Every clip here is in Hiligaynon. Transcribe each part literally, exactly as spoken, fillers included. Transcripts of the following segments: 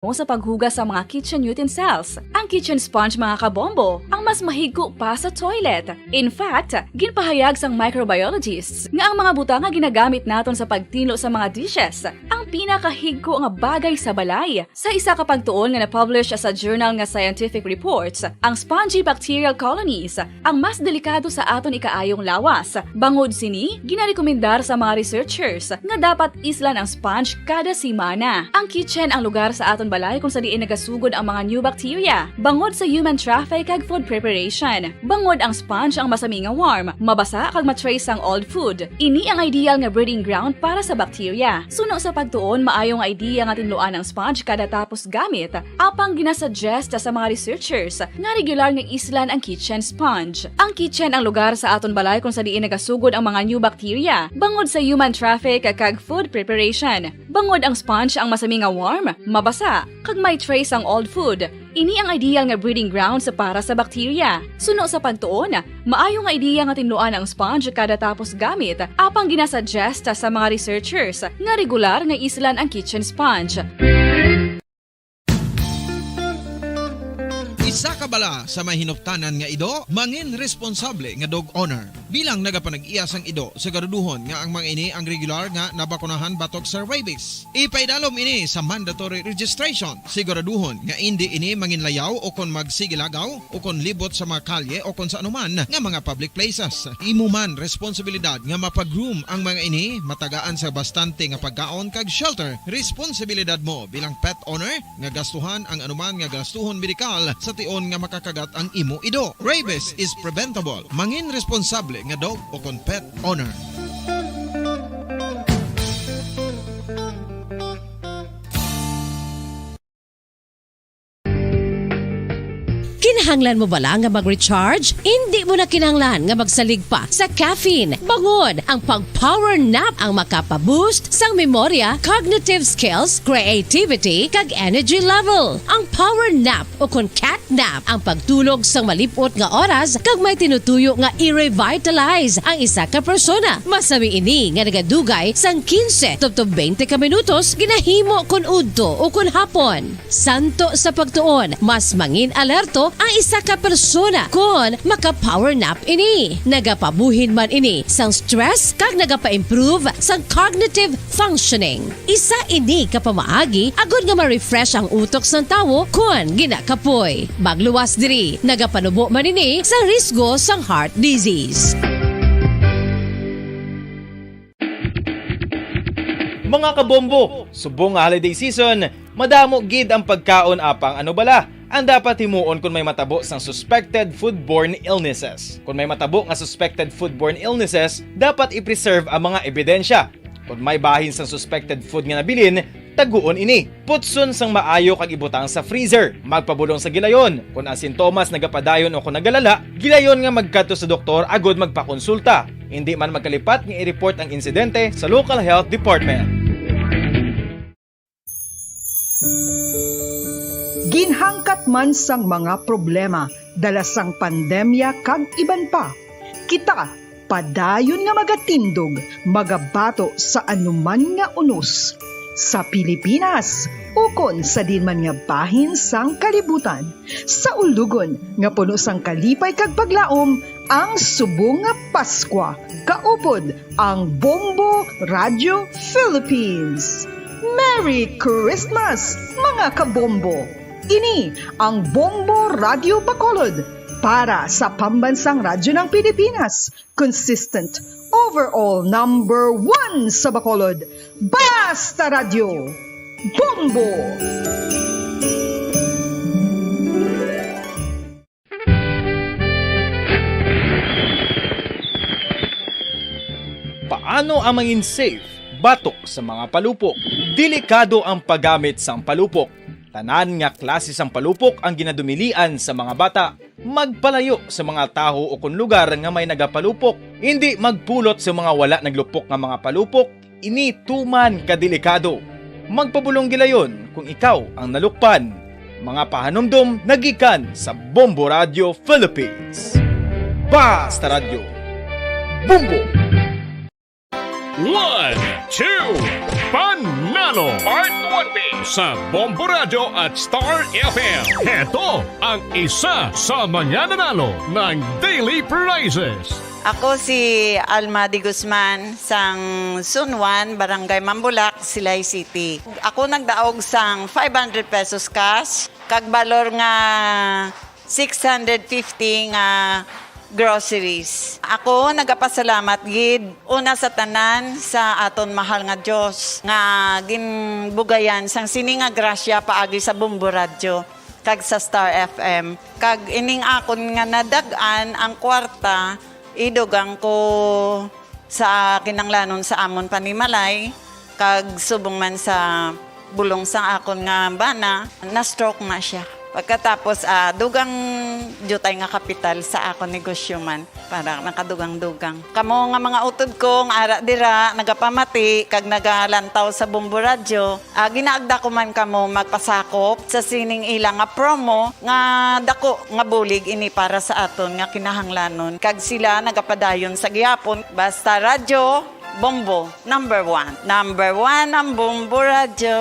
mo sa paghugas sa mga kitchen utensils. Ang kitchen sponge, mga kabombo, ang mas mahigko pa sa toilet. In fact, ginpahayag sang microbiologists nga ang mga butang nga ginagamit naton sa pagtinlo sa mga dishes ang pinakahigko nga bagay sa balay. Sa isa ka pagtuon nga na-publish sa journal nga Scientific Reports, ang spongy bacterial colonies ang mas delikado sa aton ikaayong lawas. Bangod sini, ginarekomendar sa mga researchers nga dapat islan ang sponge kada semana. Ang kitchen ang lugar sa aton balay kung sa diin nagasugod ang mga new bacteria, bangod sa human traffic kag food preparation. Bangod ang sponge ang masami nga warm, mabasa kag ma-trace ang old food. Ini ang ideal nga breeding ground para sa bacteria. Suno sa pagtuon, maayo nga idea nga tinluan ang sponge kada tapos gamit. Apang ginasuggest sa mga researchers nga regular nga islan ang kitchen sponge. Ang kitchen ang lugar sa aton balay kung sa diin nagasugod ang mga new bacteria, bangod sa human traffic kag food preparation. Bangod ang sponge ang masami nga warm, mabasa, kag may trace ang old food. Ini ang ideal nga breeding grounds para sa bacteria. Suno sa pagtuon, maayo nga idea nga tinluan ang sponge kada tapos gamit, apang ginasuggest sa mga researchers nga regular nga islan ang kitchen sponge. Isa ka bala sa may hinuptanan nga ido, mangin responsable nga dog owner. Bilang nagapanag-iya sang ido, siguraduhon nga ang mga ini ang regular nga nabakunahan batok sa rabies. Ipaidalom ini sa mandatory registration. Siguraduhon nga indi ini manginlayaw o kon magsigilagaw o kon libot sa mga kalye o kon sa anuman nga mga public places. Imo man responsibilidad nga mapag-groom ang mga ini, matagaan sa bastante nga pagkaon kag shelter. Responsibilidad mo bilang pet owner nga gastuhan ang anuman nga gastuhon medikal sa tion nga makakagat ang imo ido. Rabies is preventable. Mangin responsable nga dog o kon pet owner. Kinahanglan mo bala nga mag-recharge? Indi mo na kinahanglan nga magsalig pa sa caffeine. Bangod ang pag-power nap ang makapa-boost sang memorya, cognitive skills, creativity, kag energy level. Ang power nap o kon cat nap ang pagtulog sang malip-ot nga oras kag may tinutuyo nga i-revitalize ang isa ka persona. Masami ini nga nagadugay sang quince tubtob twenty ka minutos, ginahimo kon udto o kon hapon. Santo sa pagtuon, mas mangin-alerto ang isa ka persona kon maka-power nap ini. Nagapabuhin man ini sang stress kag nagapa-improve sang cognitive functioning. Isa ini ka pamaagi agod nga ma-refresh ang utok sang tawo kon ginakapoy. Magluwas diri, nagapanubo man ini sa risgo sang heart disease. Mga kabombo, subong nga holiday season, madamo gid ang pagkaon, apang ano bala ang dapat himuon kon may matabo sang suspected foodborne illnesses? Kon may matabo nga suspected foodborne illnesses, dapat i-preserve ang mga ebidensya. Kon may bahin sang suspected food nga nabilin, taguon ini. Putson sang maayo kag ibutang sa freezer. Magpabulong sa gilayon. Kon ang sintomas nagapadayon o kon nagalala, gilayon nga magkadto sa doktor agud magpakonsulta. Indi man magkalipat nga i-report ang insidente sa local health department. Ginhangkat man sang mga problema dala sang pandemya kag iban pa, kita padayon nga magatindog, magabato sa anuman nga unos, sa Pilipinas ukon sa diin man nga bahin sang kalibutan, sa ulugon nga puno sang kalipay kag paglaom, ang subong nga Paskwa kaupod ang Bombo Radio Philippines. Merry Christmas, mga kabombo! Ini ang Bombo Radio Bacolod para sa Pambansang Radyo ng Pilipinas, consistent, overall number one sa Bacolod. Basta Radyo, Bombo! Paano ang mangin safe batok sa mga palupok? Delikado ang paggamit sang palupok. Tanan nga klase sang palupok ang ginadumilian sa mga bata. Magpalayo sa mga tawo ukon lugar nga may nagapalupok. Indi magpulot sa mga wala naglupok nga mga palupok. Ini tuman ka delikado. Magpabulong gilayon kung ikaw ang nalukpan. Mga pahanumdom nagikan sa Bombo Radio Philippines. Basta Radyo. Bombo! One, two, Panalo Part one B sa Bombo Radyo at Star F M. Heto ang isa sa mga nanalo ng daily prizes. Ako si Alma de Guzman, sang Sunwan, Barangay Mambulak, Silay City. Ako nagdaog sang five hundred pesos cash, kag balor nga six hundred fifty nga groceries. Ako nagapasalamat gid una sa tanan sa aton mahal nga Dios nga ginbugayan sang sini nga grasya paagi sa Bombo Radyo kag sa Star F M. Kag ining akon nga nadag-an ang kwarta, idugang ko sa kinanglanon sa amon panimalay, kag subong man sa bulong sang akon nga bana, na-stroke na siya. Pagkatapos, ah, dugang diutay nga kapital sa akon negosyo man, para nakadugang-dugang. Kamo nga mga utod ko nga ara dira, nagapamati kag nagalantaw sa Bombo Radyo, ah, ginaagda ko man kamo magpasakop sa sining ila nga promo nga dako nga bulig ini para sa aton nga kinahanglanon, kag sila nagapadayon sa gihapon. Basta Radyo Bombo, number one. Number one ang Bombo Radyo.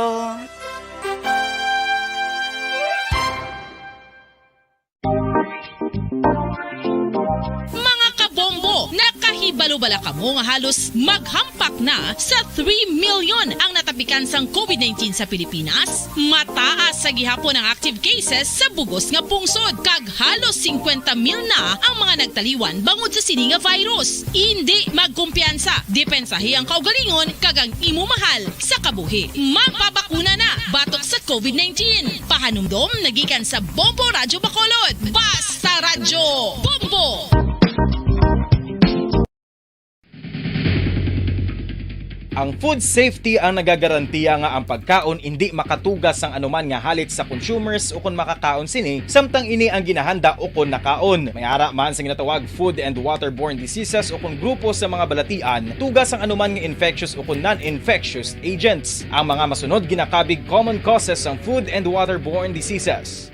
Mga kabombo, nakahibalo bala kamo nga halos maghampak na sa three million ang natapikan sang covid nineteen sa Pilipinas? Mataas sa gihapon ang active cases sa bug-os nga pungsod, kag halos singkwenta mil na ang mga nagtaliwan bangod sa sini nga virus. Indi magkumpiyansa, depensahi ang kaugalingon kag ang imo mahal sa kabuhi. Magpabakuna na batok sa covid nineteen. Pahanumdom na gikan sa Bombo Radyo Bacolod. Basta Radyo Bombo! Ang food safety ang nagagarantiya nga ang pagkaon indi makatuga sang anuman nga halit sa consumers ukon makakaon sini, samtang ini ang ginahanda ukon nakaon. May ara man sa ginatawag food and waterborne diseases ukon grupo sa mga balatian, tuga sang anuman nga infectious ukon non-infectious agents. Ang mga masunod ginakabig common causes sang food and waterborne diseases.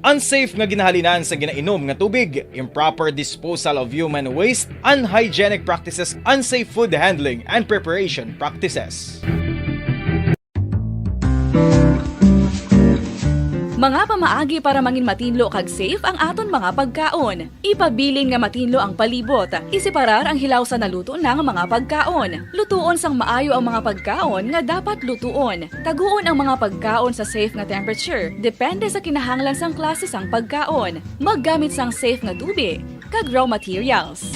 Unsafe nga ginahalinan sa ginainom nga tubig, improper disposal of human waste, unhygienic practices, unsafe food handling and preparation practices. Mga pamaagi para mangin matinlo kag safe ang aton mga pagkaon. Ipabilin nga matinlo ang palibot. Iseparar ang hilaw sa naluto na nga mga pagkaon. Lutuon sang maayo ang mga pagkaon nga dapat lutuon. Taguon ang mga pagkaon sa safe nga temperature, depende sa kinahanglan sang klase sang pagkaon. Maggamit sang safe nga tubi kag raw materials.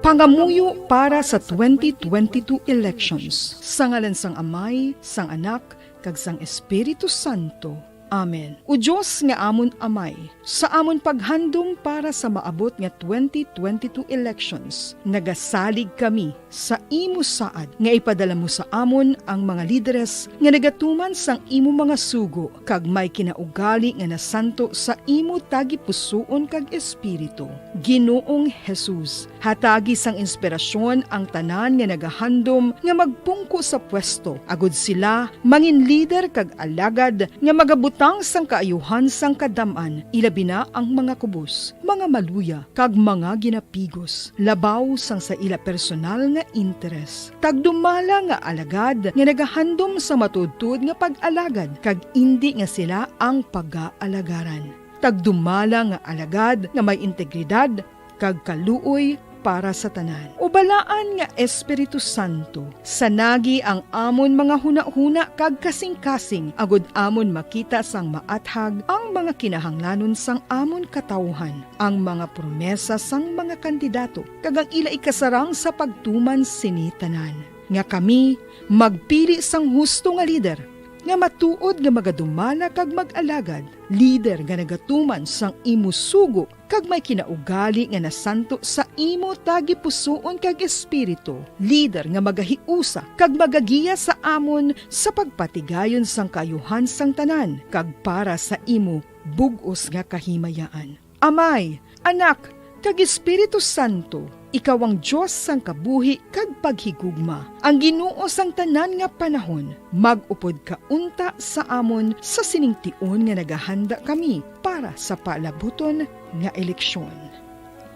Pangamuyo para sa twenty twenty-two elections. Sa ngalan sang Amay, sang Anak, kag sang Espiritu Santo. Amen. O Dios nga amon Amay, sa amon paghandom para sa maabot nga twenty twenty-two elections, nagasalig kami sa imo saad nga ipadala mo sa amon ang mga lideres nga nagatuman sang imo mga sugo kag may kinaugali nga nasanto sa imo tagipusoon kag espiritu. Ginoong Jesus, hatagi sang inspirasyon ang tanan nga nagahandom nga magpungko sa pwesto, agod sila mangin lider kag alagad nga magabutang sang kaayuhan sang kadam-an, ilabi na ang mga kubos, mga maluya, kag mga ginapigos, labaw sang sa ila personal nga interes. Tagdumala nga alagad nga nagahandom sa matuodtuod nga pag-alagad, kag indi nga sila ang pagaalagaran. Tagdumala nga alagad nga may integridad kag kaluoy para sa tanan. O balaan nga Espiritu Santo, sanagi ang amon mga hunahuna kag kasingkasing, agod amon makita sang maathag ang mga kinahanglanon sang amon katawuhan, ang mga promesa sang mga kandidato, kag ang ila ikasarang sa pagtuman sini tanan, nga kami magpili sang husto nga lider, nga matuod nga magadumala kag mag-alagad, lider nga nagatuman sang imo sugo kag may kinaugali nga nasanto sa imo tagipusoon kag espiritu, lider nga magahiusa kag magagiya sa amon sa pagpatigayon sang kaayuhan sang tanan kag para sa imo bug-os nga kahimayaan. Amay, Anak, Kag Espiritu Santo, ikaw ang Dios sang kabuhi kag paghigugma, ang Ginoo sang tanan nga panahon. Mag-upod ka unta sa amon sa sining tion nga nagahanda kami para sa palabuton nga eleksyon.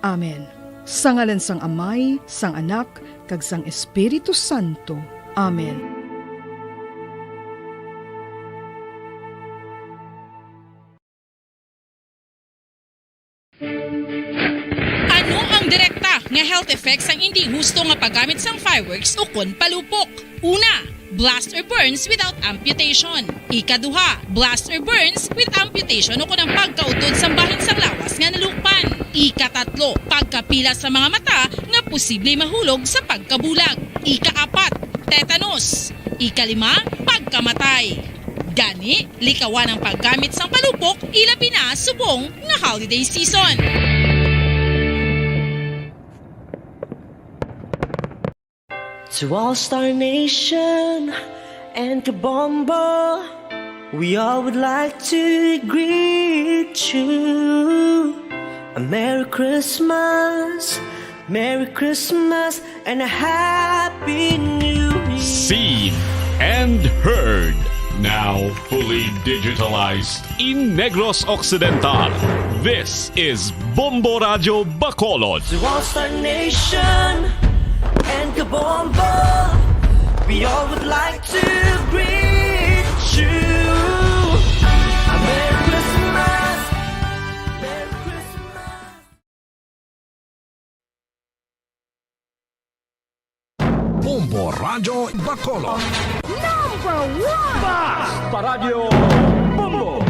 Amen. Sa ngalan sang Amay, sang Anak, kag sang Espiritu Santo. Amen. Ano ang direkta nga health effects sang indi husto nga paggamit sang fireworks ukon palupok? Una, blast or burns without amputation. Ikaduha, blast or burns with amputation ukon ang pagkautod sang bahin sang lawas nga nalukpan. Ikatatlo, pagkapila sa mga mata nga posible mahulog sa pagkabulag. Ikaapat, tetanus. Ikalima, pagkamatay. Gani, likawan ang paggamit sang palupok, ilabi na subong nga holiday season. To All Star Nation and Kabombo, we all would like to greet you a Merry Christmas, Merry Christmas, and a Happy New Year. Seen and heard, now fully digitalized in Negros Occidental. This is Bombo Radio Bacolod. To All Star Nation and Kabombo, we all would like to greet you a Merry Christmas, Merry Christmas. Bombo Radyo Bacolod. Number one! Basta Radyo Bombo!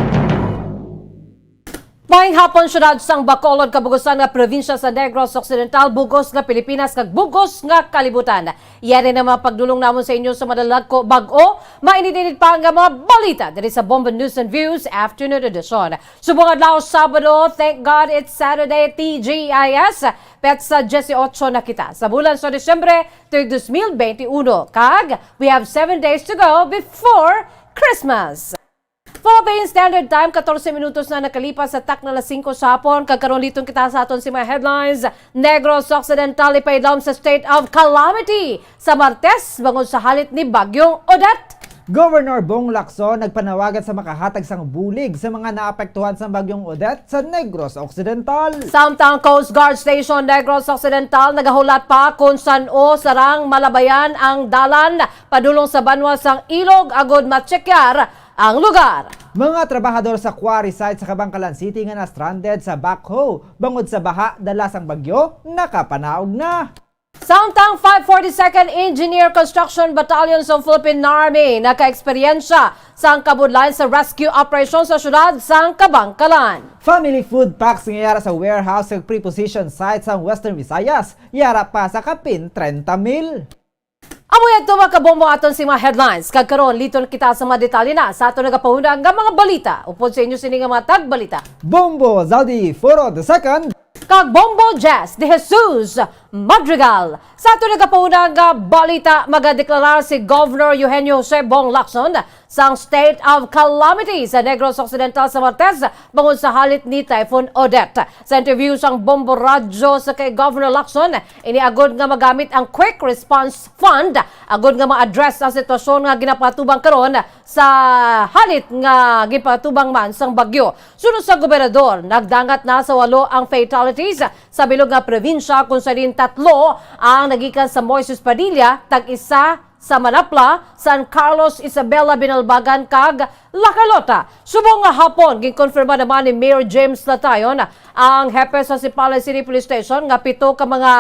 Maayong hapon, siyudad sang Bacolod, kabugusan nga probinsya sa Negros Occidental, bug-os nga Pilipinas, kag bug-os nga kalibutan. Yari na mga pagdulong namon sa inyo sa madalagko, bag-o, mainit-init pa nga mga balita diri sa Bombo News and Views Afternoon Edition. Subong adlaw, Sabado, thank God it's Saturday, T G I S. Petsa dieciocho na kita sa bulan sa Disyembre, tuig dos mil benti uno. Kag we have seven days to go before Christmas. Philippine Standard Time, katorse minutos na nakalipas sa takna alas singko sa hapon. Kag karon liton kita sa aton sa mga headlines. Negros Occidental ipaidlom sa state of calamity sa Martes bangod sa halit ni Bagyong Odette. Governor Bong Lacson nagpanawagan sa makahatag sang bulig sa mga naapektuhan sang Bagyong Odette sa Negros Occidental. Samtang Coast Guard Station Negros Occidental nagahulat pa kon san-o sarang malabayan ang dalan padulong sa banwa sang Ilog agud matsekyar ang lugar. Mga trabahador sa quarry site sa Kabankalan City nga na-stranded sa backhoe bangod sa baha dala sang bagyo nakapanaog na. Samtang five forty-second Engineer Construction Battalion sa Philippine Army nakaeksperyensya sang kabudlayan sa rescue operation sa siyudad sang Kabankalan. Family food packs nga yara sa warehouse sa preposition site sa Western Visayas, yara pa sa kapin trenta mil. Amo yadto, mga kabombo, aton sing mga headlines. Kag karon, liton kita sa mga detalye na sa aton nagapahunang nga mga balita. Upod sa inyo sini nga mga tagbalita, Bombo Zaldi Foro the second. Kag Bombo Jess de Jesus Madrigal. Sa aton nagapahunang nga balita, magadeklarar si Governor Eugenio Jose Bong Lacson sang state of calamity sa Negros Occidental sa Martes bangod sa halit ni Typhoon Odette. Sa interview sang Bombo Radyo sa kay Governor Lacson, ini agud nga magamit ang Quick Response Fund agud nga ma-address ang sitwasyon nga ginapagatubang karon sa halit nga ginpagatubang man sang bagyo. Suno sa gobernador, nagdangat na sa walo ang fatalities sa bilog nga probinsya, kung sa diin tatlo ang nagikan sa Moises Padilla, tag-isa sa Manapla, San Carlos, Isabela, Binalbagan, kag La Carlota. Subong nga hapon, ginkonfirma naman ni Mayor James Latayon, ang hepe sa Sipalay City Police Station, nga pito ka mga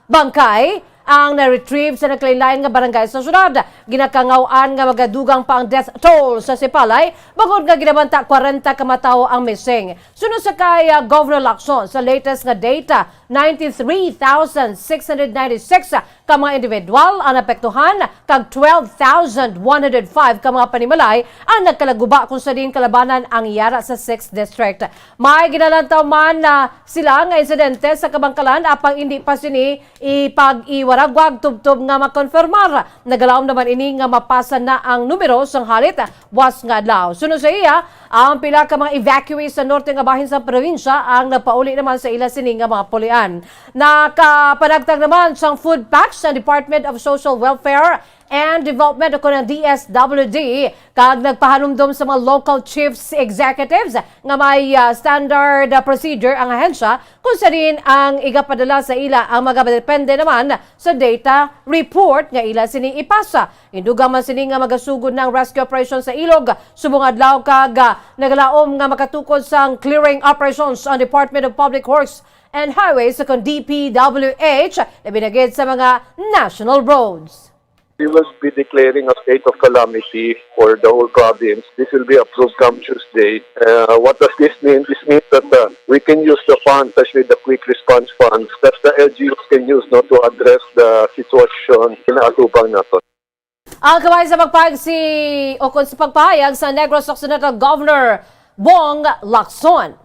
bangkay ang na-retrieve sa nagkalain-lain nga barangay sa syudad. Ginakangaw-an nga magadugang pa ang death toll sa Sipalay, bangod nga ginabanta kwarenta ka matawo ang missing. Suno sa kay, ah, Governor Lacson, sa latest nga data, ninety-three thousand six hundred ninety-six ka mga individual ang naapektuhan, kag twelve thousand one hundred five ka mga panimalay ang nagkalaguba, kung sa diin kalabanan ang yara sa sixth District. May ginalantaw man na sila nga insidente sa Kabankalan, apang indi pa sini ipag-iwas Paraguag tubtob nga makonfirmar. Nagalaom naman ini nga mapasa na ang numero sang halit buas nga adlaw. Sunod sa iya, ang pila ka mga evacuees sa norte nga bahin sa probinsya ang nagpauli naman sa ila sini nga mga pulian. Nakapanagtag naman sang food packs ang Department of Social Welfare and Development o kon ang D S W D, kag nagpahanumdom sa mga local chiefs executives nga may, ah, standard, ah, procedure ang ahensya kung sa diin ang igapadala sa ila ang mga depende naman sa data report nga ila sini ipasa. Indugang man sini nga magasugod na ang rescue operation sa ilog subong adlaw kag, ah, nagalaom nga makatukod sang clearing operations ang Department of Public Works and Highways o kon D P W H, labi na gid sa mga national roads. We will be declaring a state of calamity for the whole province. This will be approved come Tuesday. Uh, what does this mean? This means that, uh, we can use the funds, especially the quick response funds, that the L G Us can use, no, to address the situation in atubang nato. Ang kabahin sa pagpahayag si, o kon sa pagpahayag sa Negros Occidental Governor Bong Lacson.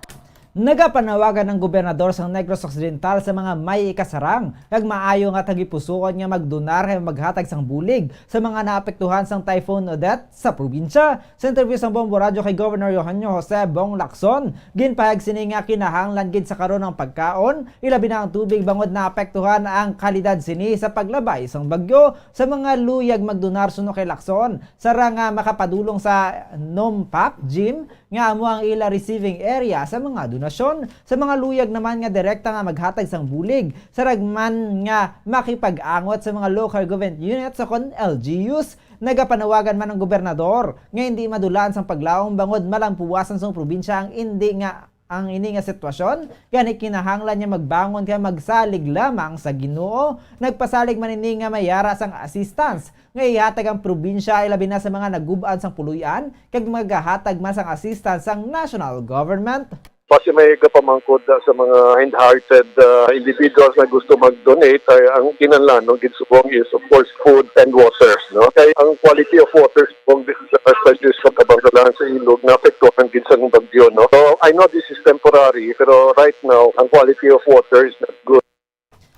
Nagapanawagan ang gobernador sang Negros Occidental sa mga may ikasarang kag maayo nga tagipusoon nga magdonar kag maghatag sang bulig sa mga naapektuhan sang Typhoon Odette sa probinsya. Sa interview sang Bombo Radyo kay Governor Eugenio Jose Bong Lacson, ginpahayag sini nga kinahanglan gid sa karon ang pagkaon, ilabi na ang tubig, bangod naapektuhan ang kalidad sini sa paglabay sang bagyo. Sa mga luyag magdonar suno kay Lacson, sarang nga makapadulong sa Nompak Gym, nga amo ang ila receiving area sa mga donasyon. Sa mga luyag naman nga direkta nga maghatag sang bulig, sarang man nga makipag-angot sa mga local government units o kon L G Us. Nagapanawagan man ang gobernador nga hindi madulaan sang paglaom, bangod malampuwasan sang probinsya ang hindi nga, ang ini nga sitwasyon, gani kinahanglan niya magbangon kag magsalig lamang sa Ginoo. Nagpasalig man ini nga may yara sang assistance nga ihatag ang probinsya, ilabi na sa mga nagub-an sang puloy-an kag magahatag man sang assistance sang national government. Basi may gapamangkot, ah, sa mga kind-hearted, ah, individuals na gusto mag-donate, ay ang kinahanglan, no, gid subong is, of course, food and water, no? Kay ang quality of water subong, especially sa Kabangkalan, sa ilog, naapektuhan gid sang bagyo, no? So, I know this is temporary, pero right now, ang quality of water is not good.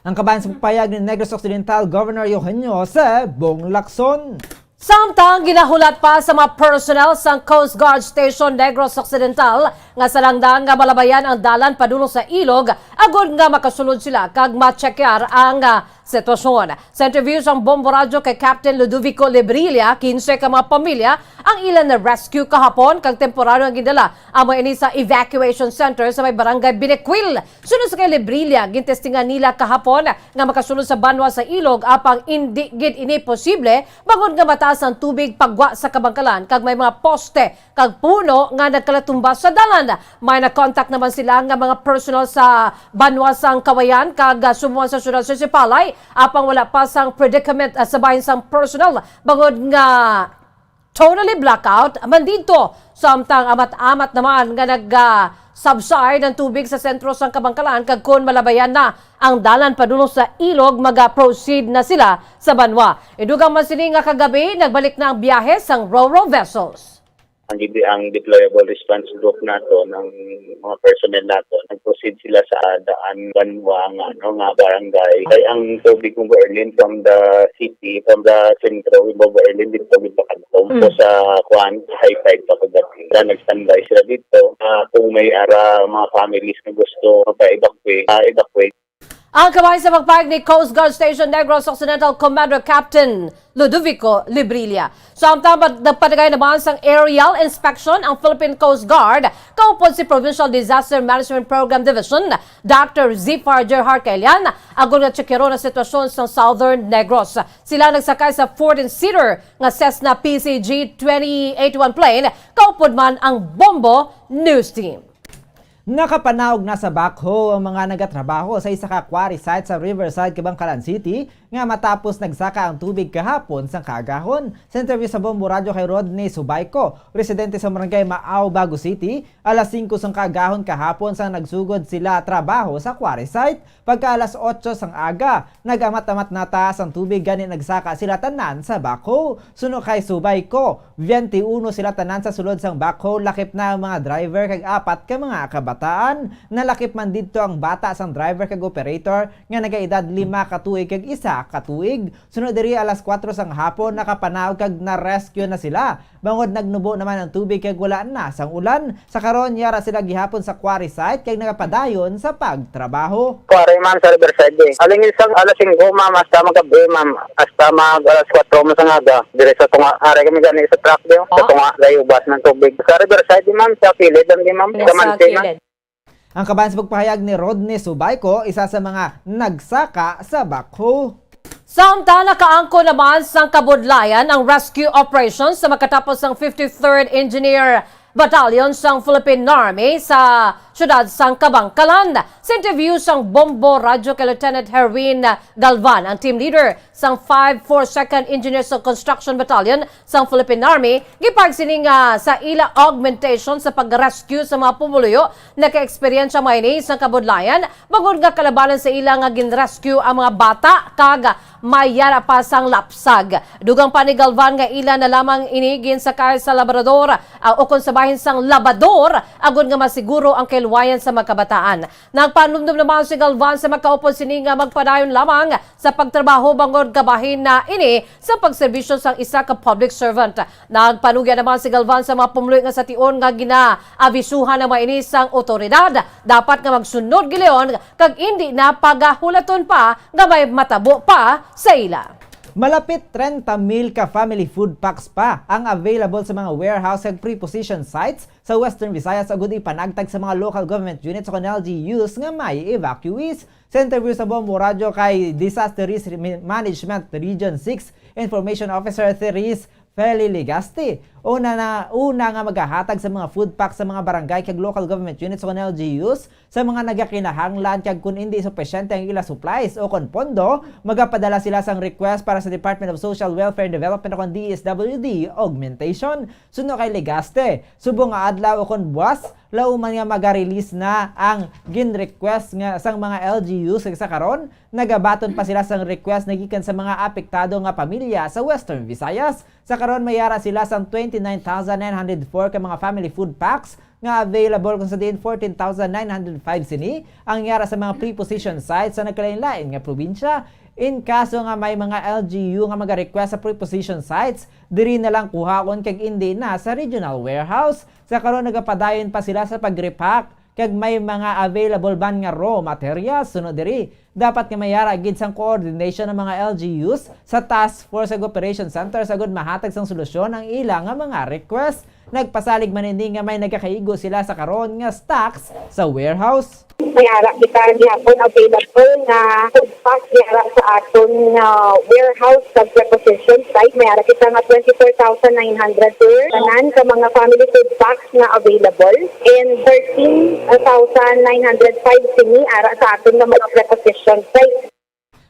Ang kabahin sa pagpahayag ni Negros Occidental Governor Eugenio Jose Bong Lacson. Samtang ginahulat pa sa mga personnel sang Coast Guard Station Negros Occidental nga sarang na nga malabayan ang dalan padulong sa ilog, agod nga makasulod sila kag matsekyar ang, ah, sitwasyon. Sa interview sang Bombo Radyo kay Captain Ludovico Librilla, kinse ka mga pamilya ang ila na-rescue kahapon kag temporaryo nga gindala amo ini sa evacuation center sa may barangay Binequil. Sunod sa kay Librilla, gintestingan nila kahapon nga makasulod sa banwa sa ilog, apang indi gid ini posible bangod nga mataas ang tubig pagwa sa Kabangkalan kag may mga poste kag puno nga nagkalatumba sa dalan. May na-contact naman sila nga mga personal sa banwa sang Kawayan kag, ah, Sumuan sa Siyudad sa Sipalay, apang wala pa sang predicament, ah, sa bahin sang personal bangod nga totally blackout man didto. Samtang amat-amat naman nga nag, ah, subside ang tubig sa sentro sang Kabangkalan, kag kon malabayan na ang dalan padulong sa ilog, maga-proceed na sila sa banwa. Indugang man sini nga kagabi, nagbalik na ang biyahe sang ro-ro vessels. Ang, ang deployable response group nato, ng mga personnel nato, nag-proceed sila sa daan banwa nga, ano, nga barangay. Kay ang tubig mo, Berlin, from the city, from the sentro, mo, Berlin, dito, dito, kanto. Mm. So, sa, kuan, sa high tide pa kagabi. Kaya nag-standby sila dito. Ah, kung may ara, mga families na gusto magpa-evacuate, ah, evacuate. Ang kabahin sa pagpahayag ni Coast Guard Station Negros Occidental Commander Captain Ludovico Librilla. Samtang pag-, nagpadagay naman sang aerial inspection ang Philippine Coast Guard, kaupod si Provincial Disaster Management Program Division, Doctor Zifar Gerhard Kailian, agod nga tsekyaron ang sitwasyon sa Southern Negros. Sila nagsakay sa fourteen-seater nga Cessna P C G twenty eighty-one plane, kaupod man ang Bombo News Team. Nakapanaog na sa backhoe ang mga nagatrabaho sa isa ka quarry site sa Riverside, Kabankalan City, nga matapos nagsaka ang tubig kahapon sang kaagahon. Sa interview sa Bombo Radyo kay Rodney Subayco, residente sa Barangay Maaw, Bago City, alas singko sang kaagahon kahapon sang nagsugod sila trabaho sa quarry site. Pagka alas otso sang aga, nag-amat-amat na taas ang tubig, gani nagsaka sila tanan sa backhoe. Suno kay Subayco, biyente uno sila tanan sa sulod sang backhoe, lakip na ang mga driver kag apat ka mga kabataan. Tan, nalakip man didto ang bata sang driver kag operator nga nagaedad lima ka tuig kag isa ka tuig. Sunod diri alas kuwatro sang hapon, nakapanaog kag na-rescue na sila. Bangod nagnubo naman ang tubig kag wala na sang ulan, sa karon yara sila gihapon sa quarry site kag nagapadayon sa pagtrabaho. Quarry, ma'am, sa Riverside, eh. Halin sang alas singko, ma'am, hasta magabi, ma'am. Hasta mag alas kuwatro mo sa aga. Dire sa tunga, ari kami gani sa truck, di, sa tunga, gayubas ng tubig. Sa Riverside, ma'am, sa kilid lang, di, ma'am. Sa Sa Mansi, ma'am. Kilid. Ang kabahin sa pagpahayag ni Rodney Subayco, isa sa mga nagsaka sa backhoe. Samtang nakaangkon naman sang kabudlayan ang rescue operation sa makatapos sang fifty-third Engineer Battalion sang Philippine Army sa siyudad sang Kabankalan. Sa interview sang Bombo Radyo kay Lieutenant Herwin Galvan, ang team leader sang five four second Engineers of Construction Battalion sang Philippine Army, gipahayag sini nga sa ila augmentation sa pag-rescue sa mga pumuluyo, naka-eksperyensya man ini sang kabudlayan, bangod nga kalabanan sa ila nga gin-rescue ang mga bata kag may yara pa sang lapsag. Dugang pa ni Galvan nga ila na lamang ini ginsakay sa labrador, ah, o kon sa bahin sang labador, agod nga masiguro ang kaluwayan sa mga kabataan. Nagpanumdom naman si Galvan sa makaupod sini nga magpadayon lamang sa pagtrabaho bangod kabahin na ini sa pagserbisyo sang isa ka public servant. Nagpanugya naman si Galvan sa mga pumuluyo nga sa tion nga ginaabisuhan naman ini sang awtoridad, dapat nga magsunod gilayon kag indi na pagahulaton pa nga may matabo pa sa ila. Malapit trenta mil ka family food packs pa ang available sa mga warehouse kag preposition sites sa Western Visayas agud ipanagtag sa mga local government units o kon L G Us nga may evacuees. Sa interview sa Bombo Radyo kay Disaster Risk Re-, Management Region six Information Officer Therese Feli Ligaste, una na, una nga magahatag sa mga food pack sa mga barangay kag local government units o kon L G Us sa mga nagakinahanglan kag kun indi supisyente ang ila supplies o kon pondo, magapadala sila sang request para sa Department of Social Welfare and Development o kon D S W D augmentation. Suno kay Ligaste, subong nga adlaw o kon buwas, lauman nga maga-release na ang gin-request nga sang mga L G Us, sa karon nagabaton pa sila sang request nagikan sa mga apektado nga pamilya sa Western Visayas. Sa karon may yara sila sang twenty-nine thousand nine hundred four ka mga family food packs nga available, kung sa diin fourteen thousand nine hundred five sini ang yara sa mga preposition sites sa nagkalain-lain nga probinsya. In kaso nga may mga L G U nga maga-request sa preposition sites, diri na lang kuhaon kag indi na sa regional warehouse. Sa karon nagapadayon pa sila sa pag-repack kag may mga available man nga raw materials. Sunod diri, dapat nga may yara gid sang coordination ang mga L G Us sa Task Force kag Operation Center sa agud mahatag sang solusyon ang ila nga mga request. Nagpasalig man ini nga may nagakaigo sila sa karon nga stocks sa warehouse. May ara kita gihapon available nga food pack diara sa aton nga warehouse sa preposition site. May ara kita nga twenty-four thousand nine hundred per tanan ka mga family food packs nga available, and thirteen thousand nine hundred five sini ara sa aton nga mga preposition site.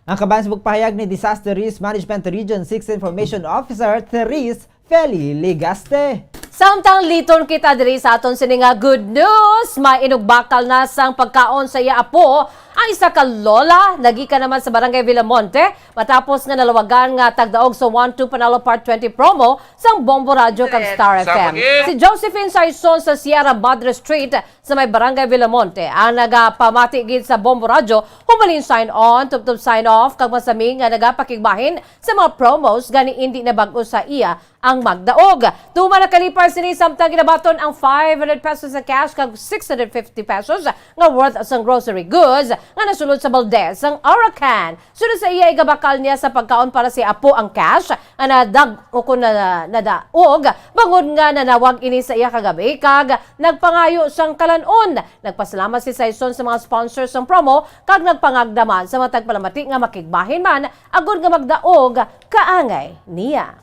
Ang kabahin sa pagpahayag ni Disaster Risk Management Region six Information Officer Therese Feli Ligaste. Samtang liton kita diri sa aton sini nga good news, may inugbakal na sang pagkaon sa iya apo ang isa ka lola, nagikan naman sa Barangay Villamonte, matapos nga nalawagan nga tagdaog sa One Two Panalo Part twenty promo sang Bombo Radyo kag Star F M. Si Josephine Saison sa Sierra Madre Street sa may Barangay Villamonte ang nagapamati gid sa Bombo Radyo, hubalin sign on, tubtob sign off, kag masami nga nagapakigbahin sa mga promos gani indi na bag-o sa iya ang magdaog. Tuman nakalipay sini samtang ginabaton ang five hundred pesos na cash kag six hundred fifty pesos nga worth sang grocery goods nga nasulod sa balde sang Arakan. Sunod sa iya, igabakal niya sa pagkaon para sa apo ang cash nga nadag-, o kon na, nadaog, bangod nga nanawag ini sa iya kagabi kag nagpangayo sang kalan-on. Nagpasalamat si Saison sa mga sponsors sang promo kag nagpangagda man sa mga tagpalamati nga makigbahin man agud nga magdaog kaangay niya.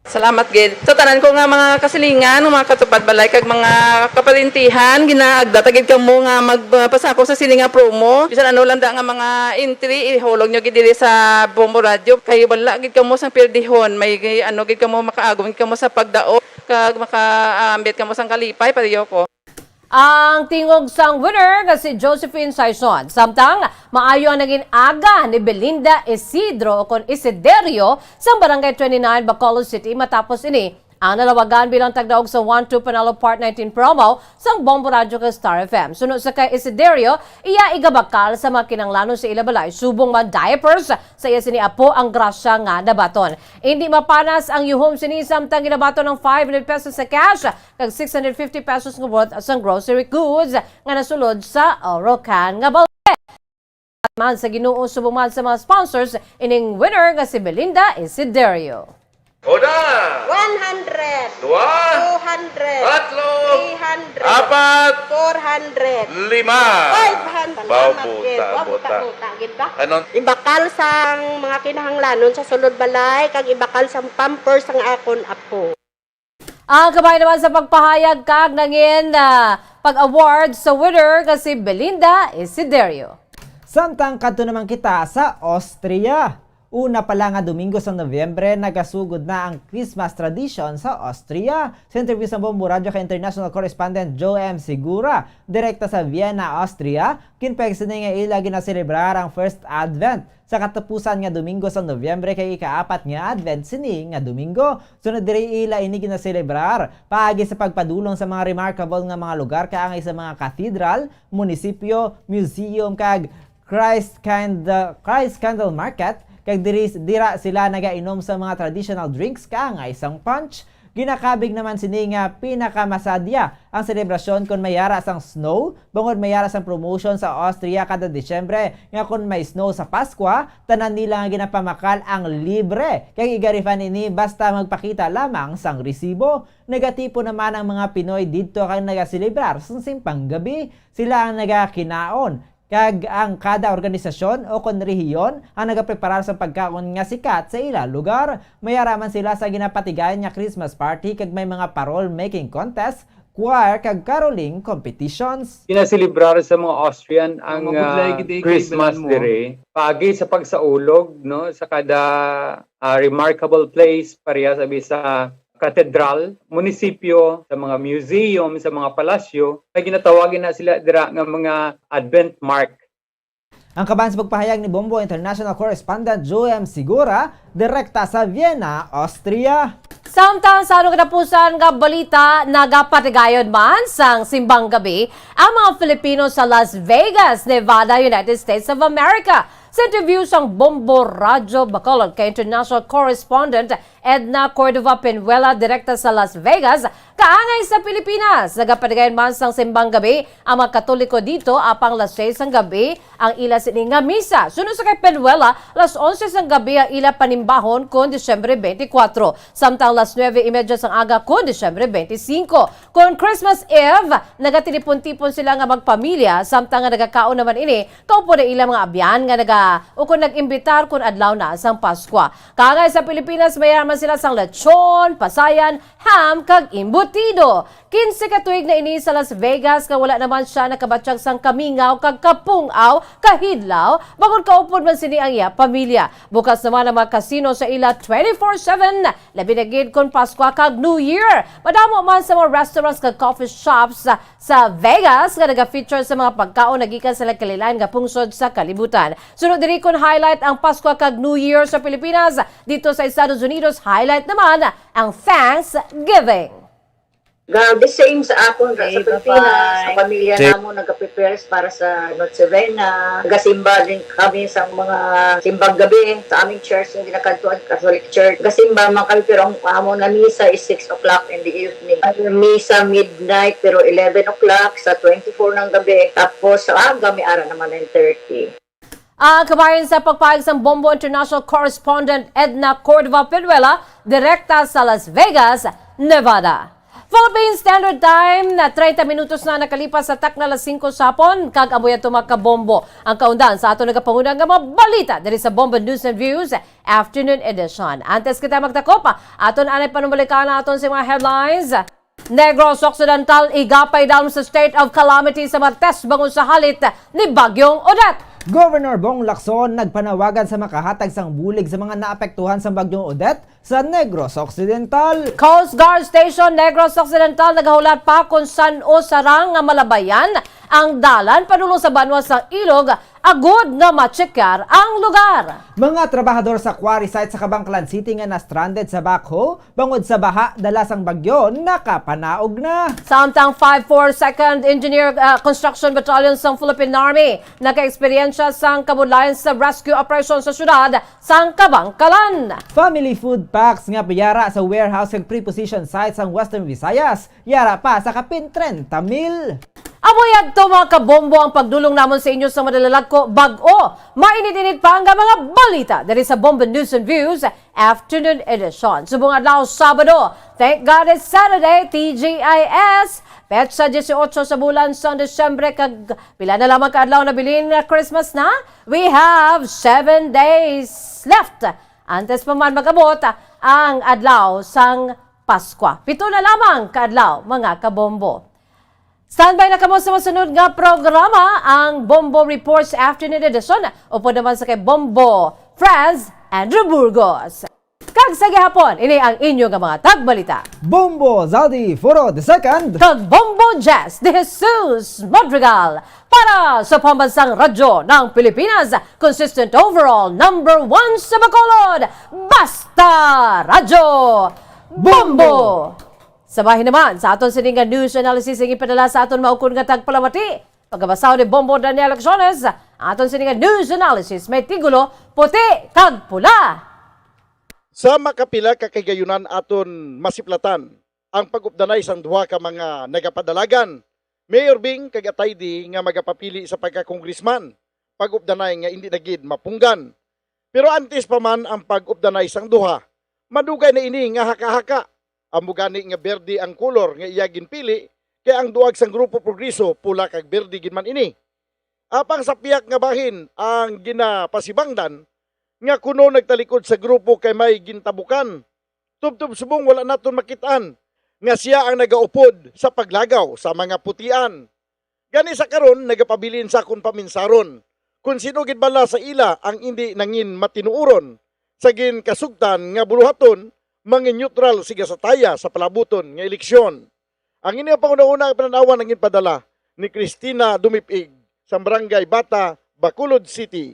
Salamat gid sa tanan ko nga mga kasilingan, mga katupad balay, kag mga kaparintihan. Ginaagda ta gid kamo nga magpasakop sa sini nga promo. Bisan ano lang da nga mga entry, ihulog nyo gid diri sa Bombo Radyo. Kay wala gid kamo sang pirdihon. May ano gid kamo, makaagom gid kamo sa pagdaog, kag makaambit kamo sang kalipay, pareho ko. Ang tingog sang winner nga si Josephine Saison. Samtang maayo ang nangin aga ni Belinda Isidro o kon Isiderio sa Barangay twenty-nine, Bacolod City, matapos ini Ang nalawagan bilang tagdaog sa One Two Panalo Part nineteen promo sang Bombo Radyo kag Star F M. Suno sa kay Isiderio, iya igabakal sa mga kinahanglanon sa ila balay, subong man diapers, sa iya sini apo ang grasya nga nabaton. Indi mapanas ang yuhom sini samtang ginabaton ang five hundred pesos sa cash kag six hundred fifty pesos nga worth sang grocery goods nga nasulod sa Orocan nga balay. Man sa Ginoo, subong man sa mga sponsors ining winner nga si Belinda Isiderio. Una! One hundred. Dua! Two hundred. Tatlo! Three hundred. Apat! Four hundred. Lima! Five hundred. Salamat, Baw, buta, gid. Wa, buta, buta. Buta, gid ba? Ano? Ibakal sang mga kinahanglanon sa sulod balay, kag ibakal sang pampers sang akon apo. Ang kabahin naman sa pagpahayag kag nangin, ah, pag-award sa winner nga si Belinda Isiderio. Samtang kadto naman kita sa Austria. Una pa lang nga Domingo sa Nobyembre, nagasugod na ang Christmas tradition sa Austria. Sa interview sa Bombo Radyo kay international correspondent Joe M. Segura, direkta sa Vienna, Austria, ginpahayag sini nga ila ginaselebrar ang First Advent sa katapusan nga Domingo sa Nobyembre, kay ikaapat nga Advent sini nga Domingo. Sunod diri, ila ini ginaselebrar paagi sa pagpadulong sa mga remarkable nga mga lugar kaangay sa mga cathedral, munisipyo, museum, kag Christ Candle, Christ Candle Market, kag diri, dira sila nagainom sa mga traditional drinks kaangay sang punch. Ginakabig naman sini nga pinakamasadya ang selebrasyon kon may ara sang snow, bangod may ara sang promotion sa Austria kada Disyembre nga kon may snow sa Paskwa, tanan nila nga ginapamakal ang libre kag iga-refund ini basta magpakita lamang sang resibo. Nagatipon naman ang mga Pinoy didto kag nagaselebrar sang Simbang Gabi. Sila ang nagakinaon, kag ang kada organisasyon o kon rehiyon ang nagapreparar sa pagkaon nga sikat sa ila lugar. May ara man sila sa ginapatigayon nga Christmas party kag may mga parol making contest, choir kag caroling competitions. Ginaselebrar sa mga Austrian ang, Mabudlay ah, gid kay Christmas Belamo. Diri. Paagi sa pagsaulog, no, sa kada, ah, remarkable place, pareha sa bisa katedral, munisipyo, sa mga museum, sa mga palasyo, may ginatawag na sila dira nga mga Advent mark. Ang kaban sa pagpahayag ni Bombo International Correspondent Joe M. Segura, direkta sa Vienna, Austria. Samtang sa ano katapusan nga balita, nagapatigayon man sang Simbang Gabi ang mga Filipino sa Las Vegas, Nevada, United States of America. Sa interview sang Bombo Radyo Bacolod kay international correspondent Edna Cordova Penuela direkta sa Las Vegas, kaangay sa Pilipinas. Nagapatigayon man sang Simbang Gabi ang mga Katoliko dito, apang las seis sang gabi ang ila sini nga misa. Suno sa kay Penuela, las onse sang gabi ang ila panimbahon kon Disyembre twenty-four, samtang las nuebe y media sang aga kon Disyembre twenty-five. Kon Christmas Eve, nagatilipon-tipon sila nga magpamilya, samtang nga nagakaon naman ini kaupod ang ilang mga abyan nga naga-, o kon nag-imbitar kon adlaw na sang Paskwa. Kaangay sa Pilipinas, may ara man sila sang lechon, pasayan, ham, kag embutido. Quince ka tuig na ini sa Las Vegas nga wala naman siya nakabatyag sang kamingaw kag kapung-aw, kahidlaw, bangod kaupod man sini ang iya pamilya. Bukas naman ang mga casino sa ila twenty-four seven, labi na gid kon Paskwa kag New Year. Madamo man sa mga restaurants kag coffee shops sa, sa Vegas nga naga-feature sa mga pagkaon nga gikan sa nagkalain-lain nga pungsod sa kalibutan. Sunod diri kon highlight ang Paskwa kag New Year sa Pilipinas, dito sa Estados Unidos, highlight naman ang Thanksgiving. Ga-, the same sa akon, sa, Okay, sa Pilipinas, bye-bye. Ang pamilya Check. Namon nagaprepare para sa Noche Buena. Gasimba din kami sa mga simbang gabi sa aming church nga ginakadtuan, Catholic Church. Gasimba man kami, pero ang amon nga misa is six o'clock in the evening. Ang misa midnight, pero eleven o'clock sa twenty-four ng gabi. Tapos sa aga, may ara naman nine thirty. Ah, kabahin sa pagpahayag sang Bombo International Correspondent Edna Cordova Penuela, direkta sa Las Vegas, Nevada. Philippine Standard Time, na treinta minutos na nakalipas sa takna las singko sa hapon, kag amo yadto, mga kabombo, ang kaundan sa aton nagapanguna nga mga balita diri sa Bombo News and Views Afternoon Edition. Antes kita magtakop, aton anay panumalikan ang aton sa mga headlines. Negros Occidental igapay down sa state of calamity sa Martes bangod sa halit ni Bagyong Odette. Governor Bong Lacson nagpanawagan sa makahatag sang bulig sa mga naapektuhan sang Bagyong Odette sa Negros Occidental. Coast Guard Station Negros Occidental nagahulat pa kon san-o sarang nga malabayan ang dalan padulong sa banwa sang Ilog agod nga matsekar ang lugar. Mga trabahador sa quarry site sa Kabankalan City nga na-stranded sa backhoe bangod sa baha dala sang bagyo nakapanaog na. Samtang five four Second Engineer, ah, Construction Battalion sang Philippine Army naka-eksperyensya sang kabudlayan sa rescue operation sa siyudad sang Kabankalan. Family food packs nga yara sa warehouse kag preposition site sang Western Visayas, yara pa sa kapin trenta mil. Amoy adto, mga kabombo, ang pagdulong namon sa inyo sa madalagko, bag-o, mainit-init pa nga mga balita diri sa Bombo News and Views Afternoon Edition. Subong adlaw Sabado, thank God it's Saturday, T G I S. Petsa dieciocho sa bulan sang Disyembre, kag pila na lamang ka adlaw nabilin nga Christmas na. We have seven days left antes pa man mag-abot ang adlaw sang Paskwa. Pito na lamang ka adlaw, mga kabombo. Standby na kamo sa masunod nga programa, ang Bombo Reports Afternoon Edition, upod naman sa kay Bombo Franz Andrew Burgos. Kag sa gihapon, ini ang inyo nga mga tagbalita. Bombo Zaldi Foro the second. Kag Bombo Jazz de Jesus Madrigal para sa Pambansang Radyo ng Pilipinas, consistent overall number one sa Bacolod. Basta Radyo Bombo! Sa bahin naman, sa aton sini nga news analysis ang ipadala sa aton maukon nga tagpalamati. Pagabasa ni Bombo Daniel Acciones, ang aton sini nga news analysis may titulo, Puti kag Pula. Sa makapila ka kahigayunan aton masiplatan ang pag-updanay sang duha ka mga nagapadalagan, Mayor Bing kag Atayde, nga magapapili sa pagka-congressman, pag-updanay nga indi na gid mapunggan. Pero antes pa man ang pag-updanay sang duha, madugay na ini nga haka-haka. Amo gani nga berde ang kolor nga iya ginpili, kay ang duag sang Grupo Progreso pula kag berde gid man ini. Apang sa pihak nga bahin ang ginapasibangdan nga kuno nagtalikod sa grupo kay may gintabukan. Tubtob subong wala naton makit-an nga sia ang nagaupod sa paglagaw sa mga putian. Gani sa karon, nagapabilin sa akon paminsaron kon sin-o gid bala sa ila ang indi nangin matinuoron sa ginkasugtan nga buluhaton mangin-neutral sa ginasataya sa palabuton nga eleksyon. Ang inyo panghunahuna nga panan-awan ang ginpadala ni Cristina Dumipig sa Barangay Bata, Bacolod City.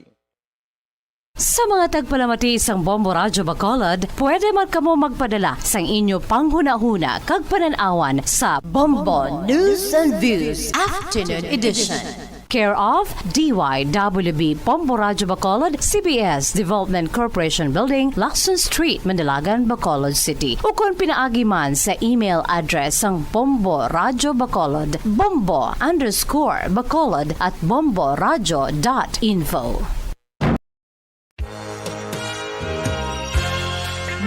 Sa mga tagpalamati sang Bombo Radyo Bacolod, pwede man kamo magpadala sang inyo panghunahuna kag panan-awan sa Bombo News and Views Afternoon Edition. Care of D Y W B Bombo Radyo Bacolod, C B S Development Corporation Building, Lacson Street, Mandalagan, Bacolod City. Ukon pinaagi man sa email address sang Bombo Radyo Bacolod, bombo underscore bacolod at bomboradyo dot info.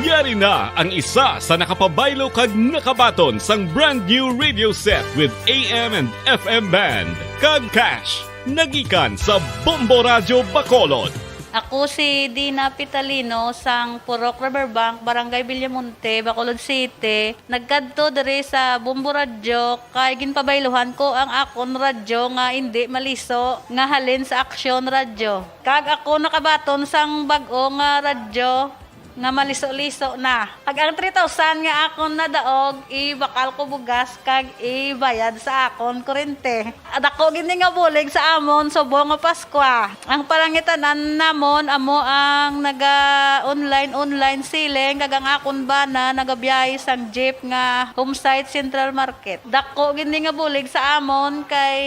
Yari na ang isa sa nakapabaylo kag nakabaton sang brand new radio set with A M and F M band kag cash, nagikan sa Bombo Radyo Bacolod. Ako si Dina Pitalino sang Purok Riverbank, Barangay Villamonte, Bacolod City. Nagkadto diri sa Bombo Radyo kay ginpabayluhan ko ang akon radyo nga indi maliso nga halin sa Aksyon Radyo. Kag ako nakabaton sang bag-o nga radyo nga maliso-liso na. Kag ang three thousand nga akon nadaog, ibakal ko bugas kag ibayad sa akon kurente. Dako gid ni nga bulig sa amon subong nga Paskwa. Ang palangitan-an namon amo ang naga-online, online selling, kag ang akon bana nagabiyahe sang jeep nga home site Central Market. Dako gid ni nga bulig sa amon kay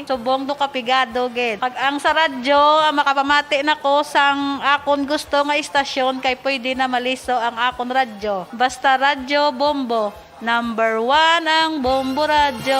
subong do ka pigado gid. Pag ang sa radyo, ah, makapamati na ko sang akon gusto nga istasyon kay pwede na maliso ang akon radyo. Basta Radyo Bombo, number one ang Bombo Radyo.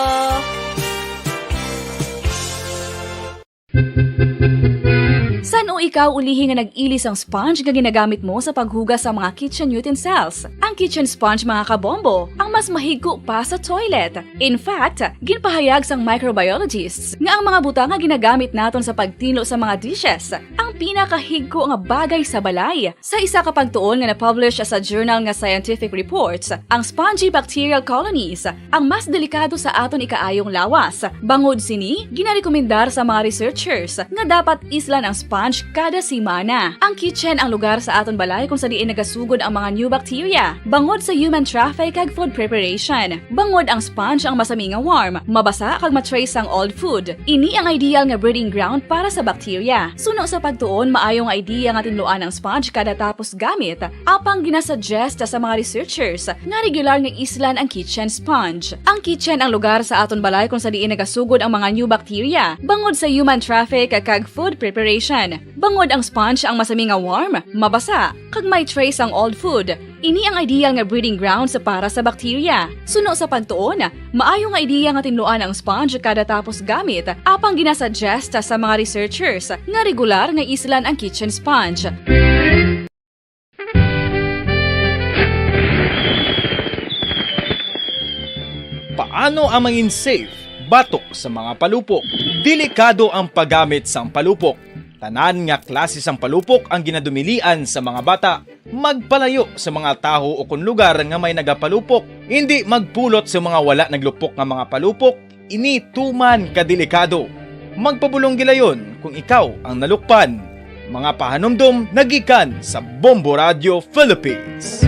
San-o ikaw ulihi nga nag-ili sang sponge nga ginagamit mo sa paghugas sa mga kitchen utensils? Ang kitchen sponge, mga kabombo, ang mas mahigko pa sa toilet. In fact, ginpahayag sang microbiologists nga ang mga butang nga ginagamit naton sa pagtinlo sa mga dishes ang pinakahigko nga bagay sa balay. Sa isa ka pagtuon nga na-publish sa journal nga Scientific Reports, ang spongy bacterial colonies ang mas delikado sa aton ikaayong lawas. Bangod sini, ginarekomendar sa mga researchers nga dapat islan ang sponge kada semana. Ang kitchen ang lugar sa aton balay kung sa diin nagasugod ang mga new bacteria, bangod sa human traffic kag food preparation. Bangod ang sponge ang masami nga warm, mabasa kag ma-trace ang old food. Ini ang ideal nga breeding ground para sa bacteria. Suno sa pagtuon, maayo nga idea nga tinluan ang sponge kada tapos gamit, apang ginasuggest sa mga researchers nga regular nga islan ang kitchen sponge. Ang kitchen ang lugar sa aton balay kung sa diin nagasugod ang mga new bacteria, bangod sa human traffic kag food preparation. Bangod ang sponge ang masami nga warm, mabasa, kag may trace ang old food. Ini ang ideal nga breeding grounds para sa bacteria. Suno sa pagtuon, maayo nga idea nga tinluan ang sponge kada tapos gamit, apang ginasuggest sa mga researchers nga regular nga islan ang kitchen sponge. Paano ang mangin safe batok sa mga palupok? Delikado ang paggamit sang palupok. Tanan nga klase sang palupok ang ginadumilian sa mga bata. Magpalayo sa mga taho o kon lugar nga may nagapalupok. Hindi magpulot sa mga wala naglupok nga mga palupok. Ini tuman ka delikado. Magpabulong gilayon kung ikaw ang nalukpan. Mga pahanumdom nagikan sa Bombo Radio Philippines.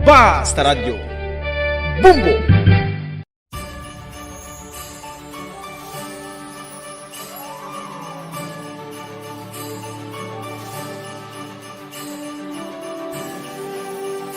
Basta Radyo, Bombo!